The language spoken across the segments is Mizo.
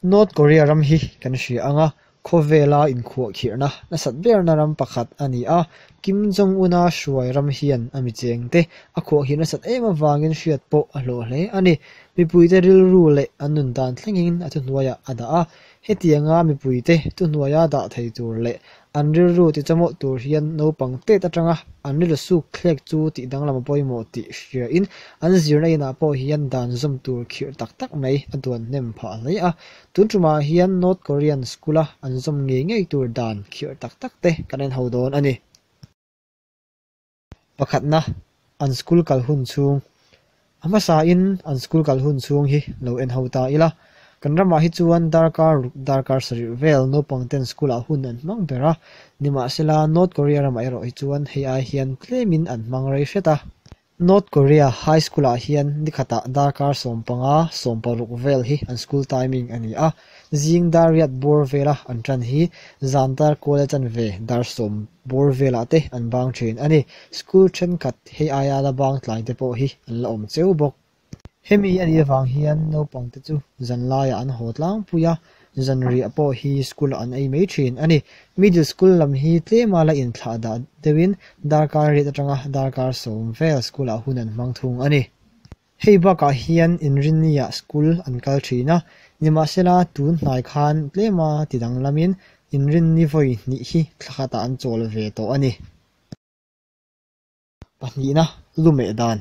North Korea ram hi kan hria ang a, khawvela inkhuahkhirhna nasat berna ram pakhat a ni a. Kim Jong-un-a hruai ram hian a michengte a khuahkhirh nasat em avangin hriat pawh a hlawh hle a ni. Mipuite rilru leh an nun dan thlengin a thuhnuaiah a dah a. Hetianga mipuite thuhnuaia dah thei tur leh An rilru tichawmawlh tur hian naupang tet atanga an rilru suk thlek chu tih danglam a pawimawh tih hriain an zirna inah pawh hian dan zawm tur khirh tak tak mai a duan hnem phah hle a. Tun tumah hian North Korean school-a an zawm ngei ngei tur dan khirh tak tak te kan en ho dawn a ni. Pakhatna, an school kal hun chhung. A hmasain an school kal hun chhung hi lo en ho ta ila. Kan ramah hi chuan darkar ruk darkar sarih vel naupang ten school ah hun an hmang ber a, nimahsela North Korea ramah erawh hi chuan hei ai hian tlemin an hmang rei hret a. North Korea High School ah hian nikhatah darkar 15, 16 vel hi an school timing a ni a, zing dar riat bawr vela an tan hi zan dar kuala chanve dar sawm bawr velah te an bang thin a ni. School thenkhat hei aia la bang tlai te pawh hi an la awm cheu bawk. Hemi a nih avang hian naupangte chu zanlaiah an haw tlangpui a, zanriah pawh hi school-ah an ei mai thin a ni. Middle school lam hi tlema la inthlah dah deuhin darkar riat atanga darkar 10 vel school-ah hun an hmang thung a ni. Hei bakah hian inrinniah school an kal thin a, nimahsela tun hnai khan tlema ti danglamin inrinni vawi hnih hi thla khatah an chawl ve tawh a ni. Pahnihna, lumeh dan.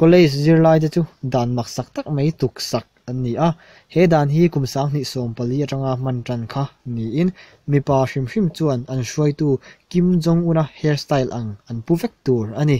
College zirlaite chu dan maksak tak mai tuksak an ni a, he dan hi kum 2014 atanga hman tan kha niin mipa hrim hrim chuan an hruaitu Kim Jong-un-a hairstyle ang an pu vek tur a ni.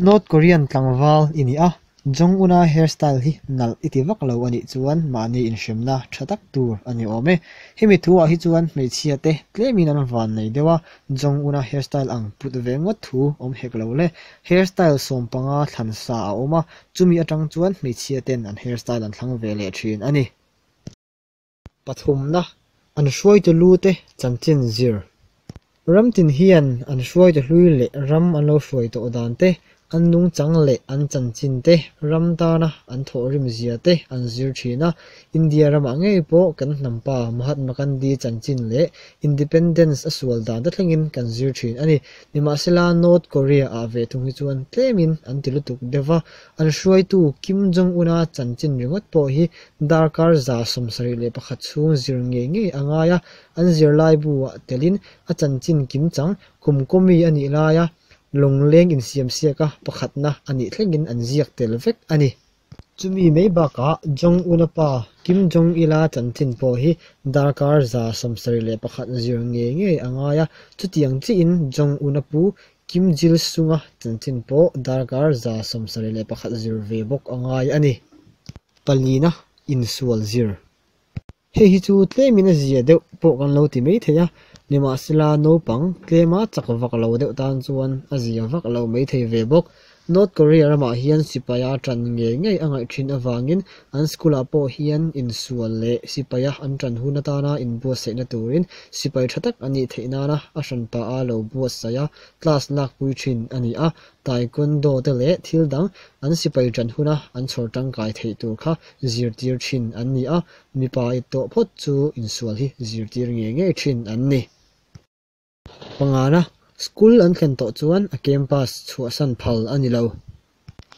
North Korean tlangval i ni a, Jong-un-a hairstyle hi nalh i ti vak lo a nih chuan mahni inhremna tha tak tur a ni awm e. Hemi thuah hi chuan hmeichhia te tlemin an van nei deuh a, Jong-un-a hairstyle ang put ve ngawt thu awm hek lo le. Hairstyle 15 thlan sa a awm a, chumi atang chuan hmeichhia ten an hairstyle an thlang ve leh thin a ni. Pathumna, an hruaitu lu te chanchin zir. Ram tin hian an hruaitu hlui leh ram an lo hruai tawh dan te, an nungchang leh an chanchin te, ram tana an thawhrim zia te an zir thin a. India ramah ngei pawh kan hnampa Mahatma Gandhi chanchin leh Independence a sual dan te thlengin kan zir thin a ni. Nimahsela North Korea ah ve thung hi chuan tlemin an ti lutuk deuh va, an hruaitu Kim Jong-un-a chanchin ringawt pawh hi Darkar 71 chhung zir ngei ngei a ngai a, an zirlai bu-ah telin a chanchin kim chang kum kawmi a nih laia lawngleng insiamsiaka pakhatna a nih thlengin an ziak tel vek a ni. Chumi mai bakah Jong-un-a pa Kim Jong-il-a chanchin pawh hi darkar 71 zir ngei ngei a ngai a, chutiang chiin Jong-un-a pu Kim Jil-sung-a chanchin pawh darkar 71 zir ve bawk a ngai a ni. Palina insual zir. Hei hi chu tlemin a zia deuh pawh kan lo ti mai thei a, nimahsela naupang tlema chak vak lo deuh tan chuan a zia vak lo mai thei ve bawk. North Korea ramah hian sipaia ṭan ngei ngei a ngaih ṭhin avangin an school-ah pawh hian insual leh sipaia an ṭan hun atana inbuatsaihna turin sipai ṭha tak a nih theih nana a hranpa a lo buatsaih a, class lakpui ṭhin a ni a. Taekwondo te leh thil dang an sipai ṭan huna an chhawr tangkai theih tur kha zirtir ṭhin an ni a, mipa i tawh phawt chu insual hi zirtir ngei ngei ṭhin an ni. Pangana, school an thlen tawh chuan a campus chhuahsan phal a ni lo.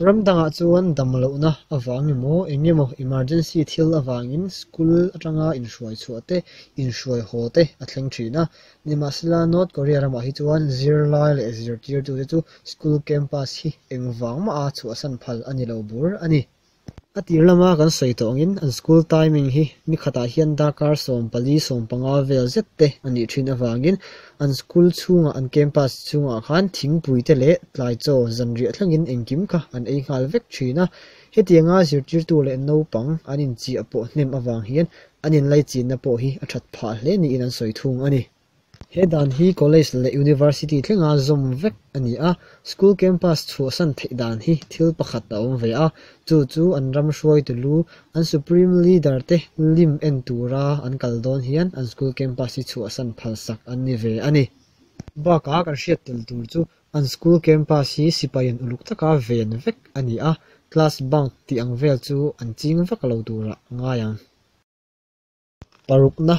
Ram dangah chuan dam lohna avang emaw eng emaw emergency thil avangin school atanga inhruai chhuah te, inhruai haw te a thleng ṭhin a. Nimahsela North Korea ramah hi chuan zirlai leh zirtirtute chu school campus hi engvang maha chhuahsan phal a ni lo bur a ni. A tir lama kan sawi tawh angin an school timing hi ni khatah hian darkar 14, 15 vel zet te a nih thin avangin an school chhungah an campus chhungah khan thingpui te leh tlai chaw zanriah thlengin engkim kha an ei nghal vek thin a. Hetianga zirtirtu leh naupang an inchiah pawh hnem avang hian an inlaichinna pawh hi a that phah hle niin an sawi thung a ni. He dan hi college leh university thlenga zawm vek a ni a, school campus chhuahsan theih dan hi thil pakhat a awm ve a, chu chu an ram hruaitu lu, an supreme leader te lim en tura an kal dawn hian an school campus hi chhuahsan phalsak an ni ve a ni. Bakah kan hriat tel tur chu an school campus hi sipaiin uluk taka ven vek a ni a, class bunk tih ang vel chu an ching vak lo turah ngai ang. Parukna,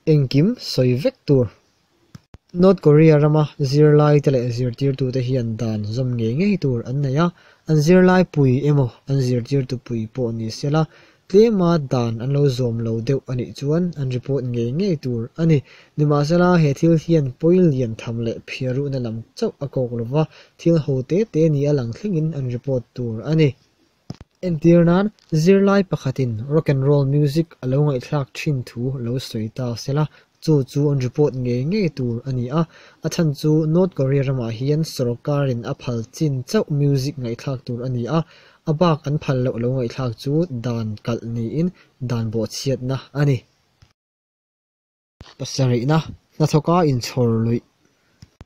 engkim sawi vek tur. North Korea rama zirlaite leh zirtirtute hian dan zawm ngei ngei tur an nei a, an zirlai pui emaw an zirtirtu pui pawh ni sela, tlema dan an lo zawm lo deuh a nih chuan an report ngei ngei tur a ni. Nimahsela, he thil hian pawi lian tham leh phiarruhna lam chauh a kawk lova, thil ho te te nia lang thlengin an report tur a ni. Entir nan, zirlai pakhatin rock and roll music a lo ngaihthlak thin thu lo sawi ta sela, chu chu an report ngei ngei tur a ni a. A chhan chu North Korea ramah hian sawrkarin a phal chin chauh music ngaihthlak tur a ni a, a bak an phal loh lo ngaihthlak chu dan kalh niin dan bawhchhiatna a ni. Pasarihna, hnathawka inchhawr luih.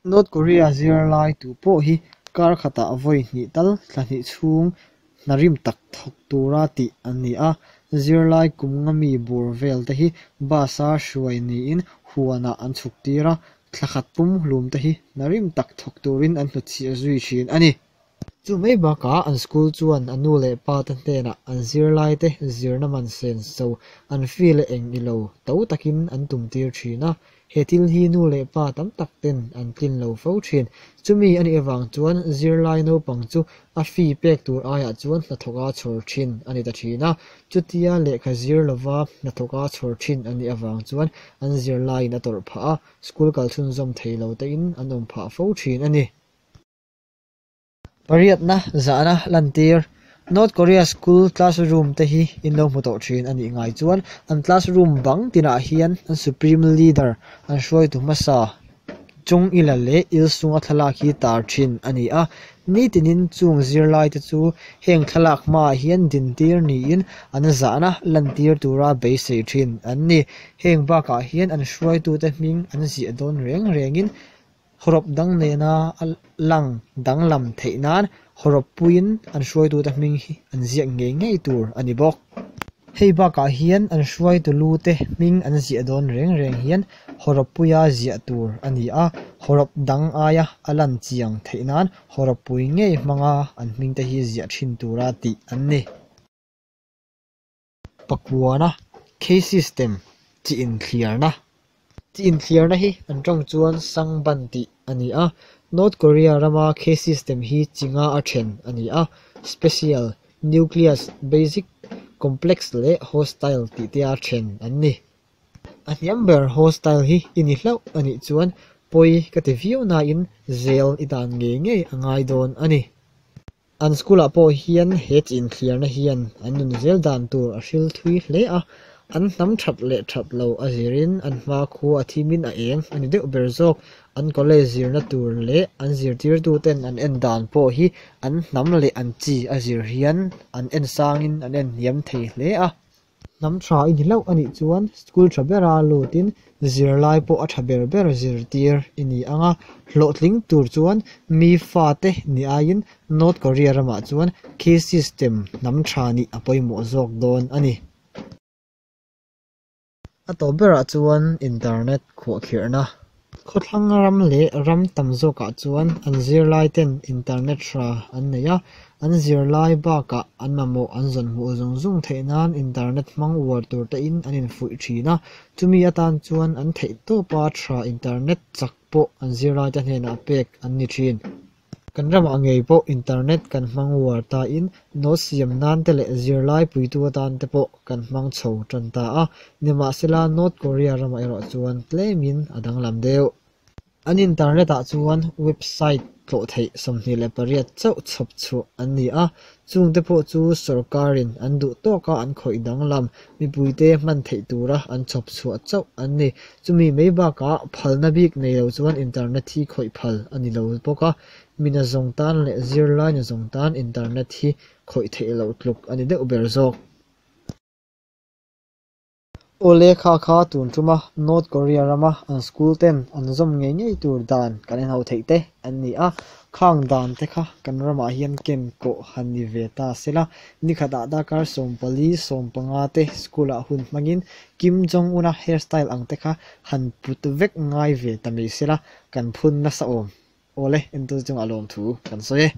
North Korea zirlai tu pawh hi kar khatah vawi hnih tal thla hnih chhung hna rim tak thawk tura tih an ni a. Zirlai kum nga mi bur vel te hi bus-a hruai niin huanah an chhuk tir a, thla khat pum hlum te hi hna rim tak thawk turin an hnutchhiah zui thin a ni. Chu mai bakah an school chuan a nu leh pa te hnenah an zirlai te zirna man sen so an fee leh eng ilo to takin an tum tir thin a, he thil hi nu leh pa tam tak ten an tlin lo fo thin. Chumi a nih avang chuan zirlai naupang chu a fee pek tur aiah chuan hnathawka chhawr thin a ni ta thin a, chutia lehkha zir lova hnathawka chhawr thin a nih avang chuan an zirlaiin a tawrh phah a, school kal chhunzawm thei lo tein an awm phah fo thin a ni. Pariatna zahna lantir North Korea school classroom te hi in lo hmu tawh thin a nih ngai chuan an classroom bang tinah hian an supreme leader an hruaitu hmasa Chung Ila leh Il Sung-a thlalak hi tar thin a ni a. Nitinin chung zirlai te chu heng thlalak hmaah hian dintir niin an zahna lantir tura beisei thin an ni. Heng bakah hian an hruaitute hming an ziah dawn reng rengin Hawrawp dang nena a lang danglam theih nan hawrawp puiin an hruaitute hming hi an ziak ngei ngei tur a ni bawk. Hei bakah hian an hruaitu lute hming an ziah dawn reng reng hian hawrawp puia ziah tur a ni a, hawrawp dang aia a lan chiang theih nan hawrawp pui ngei hmanga an hmingte hi ziah thin tura tih an ni. Pakuana, K-system, chi inthliarna. Chi inthliarna hi an tawng chuan Sangban tih a ni a. North Korea rama K-system hi chi nga a then a ni a, Special, Nucleus, Basic, Complex leh Hostile tih te a then an ni. A hniam ber Hostile hi i ni hlauh a nih chuan pawi ka ti viau nain zel i dan ngei ngei a ngai dawn a ni. An school ah pawh hian he chi inthliarna hian an nun zel dan tur a hril thui hle a, an hnam that leh that lo a zirin an hma khua a thimin a eng a ni deuh ber zawk. An college zirna tur leh an zirtirtu ten an en dan pawh hi an hnam leh an chi a zir hian an en sangin an en hniam thei hle a. Hnam tha i ni hlauh a nih chuan school tha bera lutin zirlai pawh a tha ber ber zirtir i ni ang a, hlawhtling tur chuan mi fate ni aiin North Korea ramah chuan khi system hnam tha nih a pawimawh zawk dawn a ni. A tawp berah chuan internet khuahkhirhna. Khawthlang ram leh ram tam zawkah chuan an zirlai ten internet hra an nei a, an zirlai bakah an mamawh an zawn hmuh zung zung theih nan internet hmang uar tur tein an infuih thin a, chumi atan chuan an theih tawpa tha internet chak pawh an zirlai te hnenah pek an ni thin. Kan ramah ngei pawh internet kan hmang uar tain note siam nan te leh zirlai puitu atan te pawh kan hmang chho tan ta a, nimahsela North Korea ramah erawh chuan tlemin a danglam deuh. An internet ah chuan website tlawh theih 28 chauh chhawp chhuah an ni a, chungte pawh chu sorkarin an duh tawka an khawih danglam mipuite hman theih tura an chhawp chhuah chauh an ni. Chumi mai bakah phalna bik nei lo chuan internet hi khawih phal a ni lo bawk a, mi nazawng tan leh zirlai nazawng tan internet hi khawih theih loh tluk a ni deuh ber zawk. Awle kha kha tun tuma North Korea rama an school ten an zawm ngei ngei tur dan kan en ho theih te an ni a, khang dan te kha kan ramah hian ken kawh han ni ve ta sela, nikhatah darkar 14, 15 te school ah hun hmangin Kim Jong Un-a hairstyle ang te kha han put vek ngai ve ta mai sela kan phun nasa awm. Awle, entu chungah lawmthu kan sawi e.